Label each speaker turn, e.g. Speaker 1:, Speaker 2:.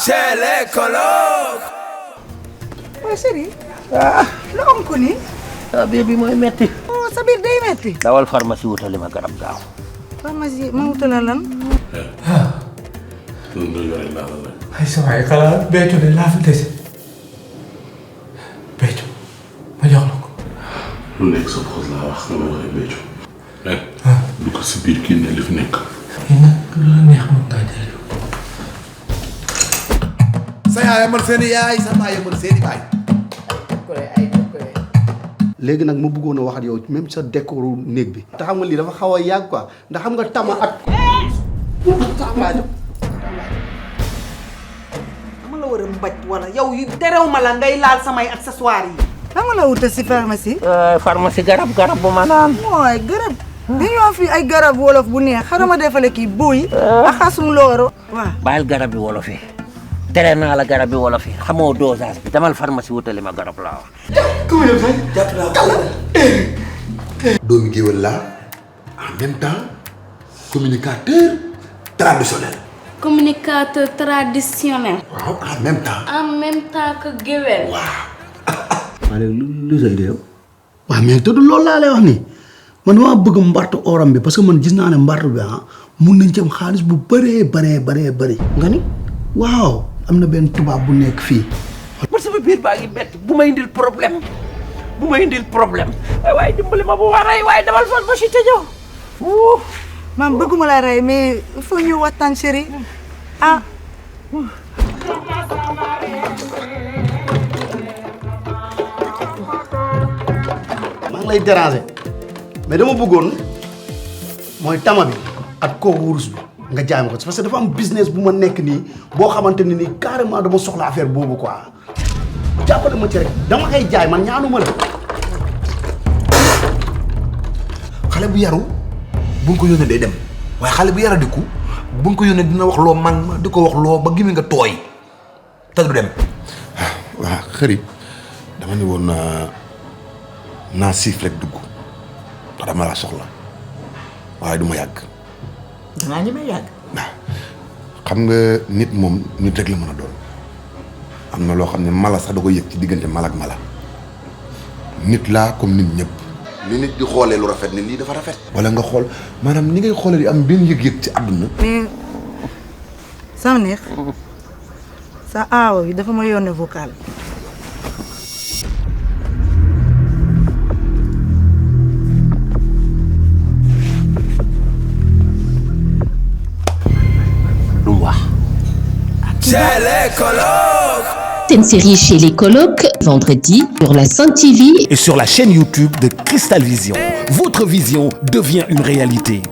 Speaker 1: chez les colocs.
Speaker 2: Ouais, chérie. Lu am ko nii.
Speaker 3: sa biir bi mooy metti.
Speaker 2: Oh, sa biir day metti.
Speaker 3: dawal pharmacie wutali ma garab gaaw.
Speaker 2: Pharmacie ma wutala lan.
Speaker 4: ay sa waay xalaat Béthio de laa fi dese Béthio ma jox la ko.
Speaker 5: lu nekk sa xos laa wax nga ma waxee Béthio. du ko si biir kii ne li fi nekk.
Speaker 4: kii nag lu la neex mën ngaa jël.
Speaker 6: sa yaay man seeni yaay sa baay man seeni baay. léegi nag ma bëggoon a wax ak yow même sa décoru néeg bi. te xam nga lii dafa xaw a yàgg quoi ndax xam nga tama ak.
Speaker 2: dama la war a mbaj wala yow yu terew ma la ngay laal samay accessoires yi. lan nga la wutal si pharmacie.
Speaker 3: pharmacie garab bu ma naan.
Speaker 2: mooy garab. dañoo fi ay garab wolof bu neex xanaa ma defale kii buy. ak xasum looro. waaw
Speaker 3: bàyyil garab bi wolof yi. tere naa la garab bi wolof yi xamoo dosage bi demal pharmacie wutali ma garab laa wax.
Speaker 6: doomu géwél la en même temps communicateur traditionnel.
Speaker 7: Communicateur traditionnel.
Speaker 6: waaw en même temps.
Speaker 7: En même temps que géwél.
Speaker 6: waaw léegi lu say deew. waaw mais te du loolu laa lay wax nii man dama bëgg mbartu oram bi parce que man gis naa ne mbartu bi mun nañ ci am xaalis bu bëree bëri. nga ni waaw am na benn tubaab bu nekk fii.
Speaker 3: man sama biir baa ngi métti bu may indil problème waaye dimbali ma bu war a waaye demal pharmacie tëjoo.
Speaker 2: man bëgguma la rey mais il faut ñu waxtaan chérie. ah.
Speaker 6: maa ngi lay déranger mais dama bëggoon mooy tama bi ak kooku wurus bi nga jaay ma ko parce que dafa am business bu ma nekk nii boo xamante ne nii carrément dama soxla affaire boobu quoi jàppale ma ci rek dama koy jaay man ñaanuma la.
Speaker 8: xale bu yaru buñ ko yónnee day dem waaye xale bu yaradiku buñ ko yónnee dina wax loo man di ko wax loo ba gimi nga tooy te du dem.
Speaker 5: waaw xëri dama ne woon naa siif rek dugg ndax dama laa soxla waaye du ma yàgg.
Speaker 2: dangaa ñemee yàgg.
Speaker 5: waaw xam nga nit moom nit rek la mën a doon am na loo xam ne mala sax da ko yëg ci diggante mala ak mala nit laa comme nit ñëpp. li nit di xoolee lu rafet ni lii dafa rafet. wala nga xool maanaam ni ngay xoolee di am benn yëg-yëg ci àdduna.
Speaker 2: mais sama neex sa aawa bi dafa ma yónnee vocal.
Speaker 3: lu mu wax.
Speaker 1: Chez les colocs.
Speaker 9: C'est une série chez les colocs, vendredi, sur la Sen TV
Speaker 10: et sur la chaîne YouTube de Cristal Vision. Votre vision devient une réalité.